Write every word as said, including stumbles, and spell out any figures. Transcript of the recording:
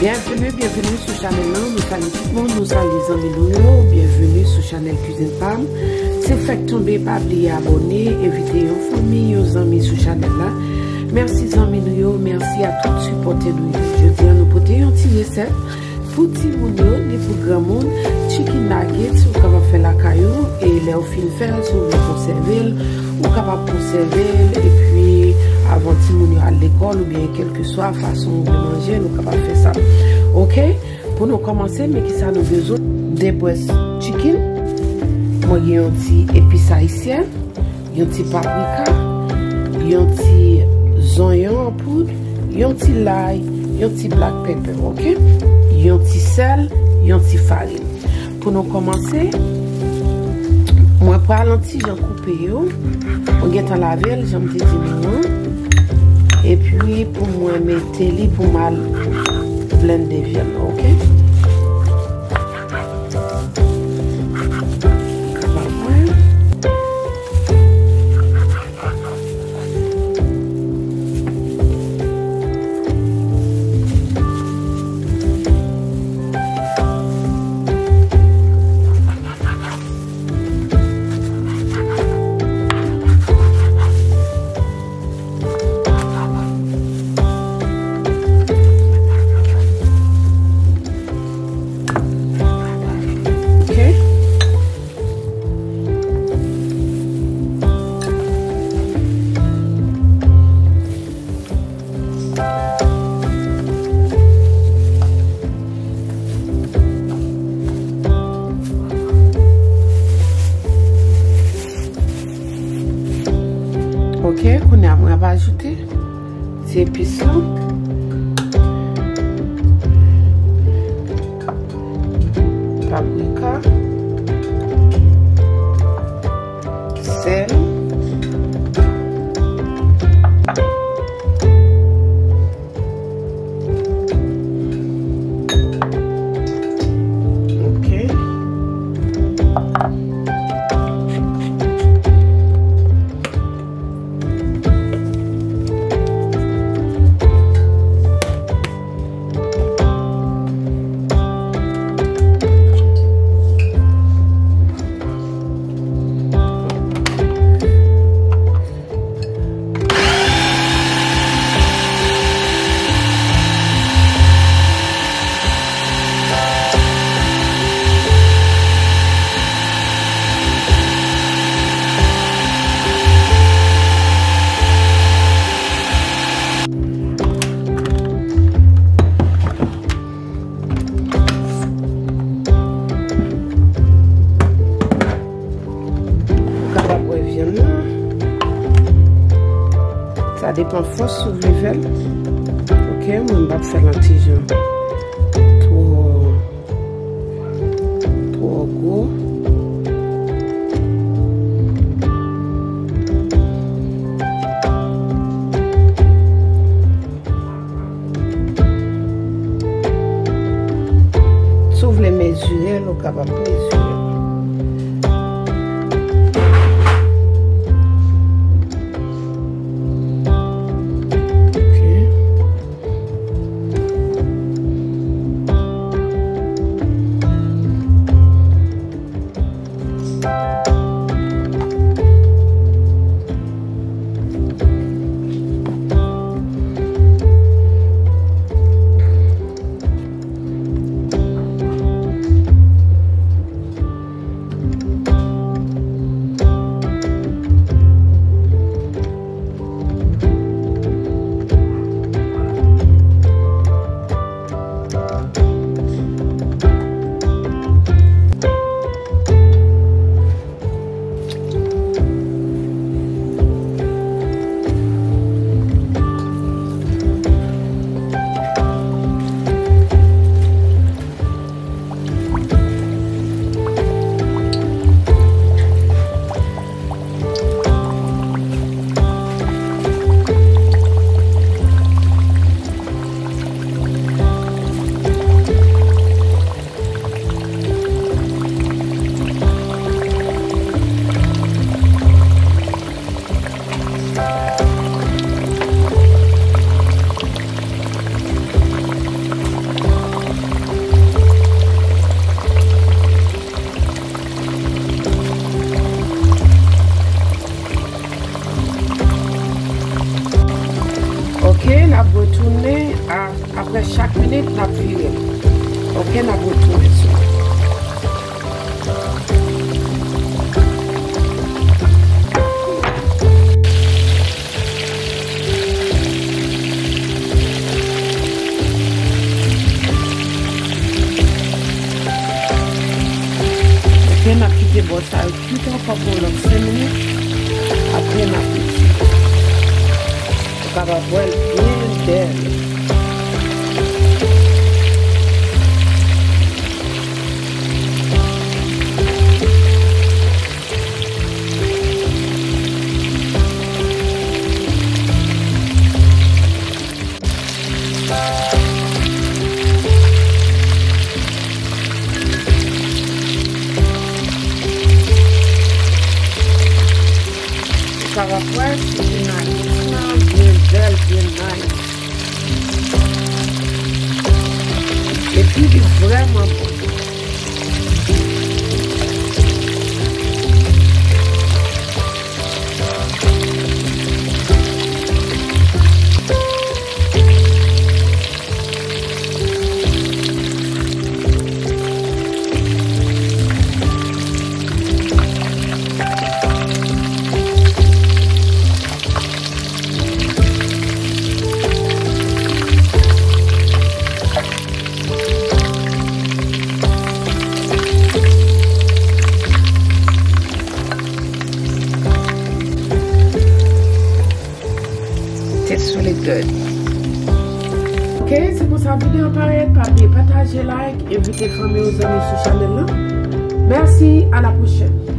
Byenveni, byenveni sou chanèl lan. Nou salye tout moun, nou salye zanmi nou yo. Byenveni sou chanèl Kwizin Pam. Se fèk tonbe, pa bliye abòne, envite yon fanmi, yon zanmi sou chanèl la. Mèsi zanmi nou yo, mèsi a tout sipòtè nou yo. Jodi a nou pote yon ti resèt pou timoun yo, ni pou granmoun. Chicken nuggets, ou kapab fè lakay ou, e lè ou fin fè l, si ou vle konsève l, ou kapab konsève l, epi avan timoun yo al lekòl, oubyen kèlkeswa fason ou vle manje l, ou kapab fè sa. Oke? Pou nou kòmanse, men kisa nou bezwen. De brès chicken, mwen gen yon ti epis ayisyen, yon ti paprika, yon ti zonyon an poud, yon ti lay, yon ti black pepper, oke? Yon ti sèl, yon ti farin. Pou nou kòmanse, mwen pral yon ti jan koupe yo. Mwen gentan lave l, jan m te di nou an. Epi pou mwen mete li pou m al blende vyann nan, oke? Kapab mwen. Ok. Ok, kounye a mwen ap ajoute ti epis lan. Paprika, sèl. Ok. Ou kapab wè vyann nan. Sa depann fòs ou vle fè l. Ok, mwen m p ap fè l an ti jan twò, twò gwo. Si w vle mezire l, ou kapab mezire l. Ok. Chak minit n ap vire l. Ok, n ap retounen sou li. Ok, n ap kite bò sa yo. Kite ankò pou yon lòt senk minit. Apre n ap retire. Ou kapab wè l byen bèl. Ou kapab wè si nagit lan byen bèl, byen nice. Epi li vrèman bon. Tèt sou le dòt. Ok, se konsa videyo parèt. Pa bliye pataje, like, envite fanmi w, zanmi w sou chanèl lan. Mèsi, a la pwochèn.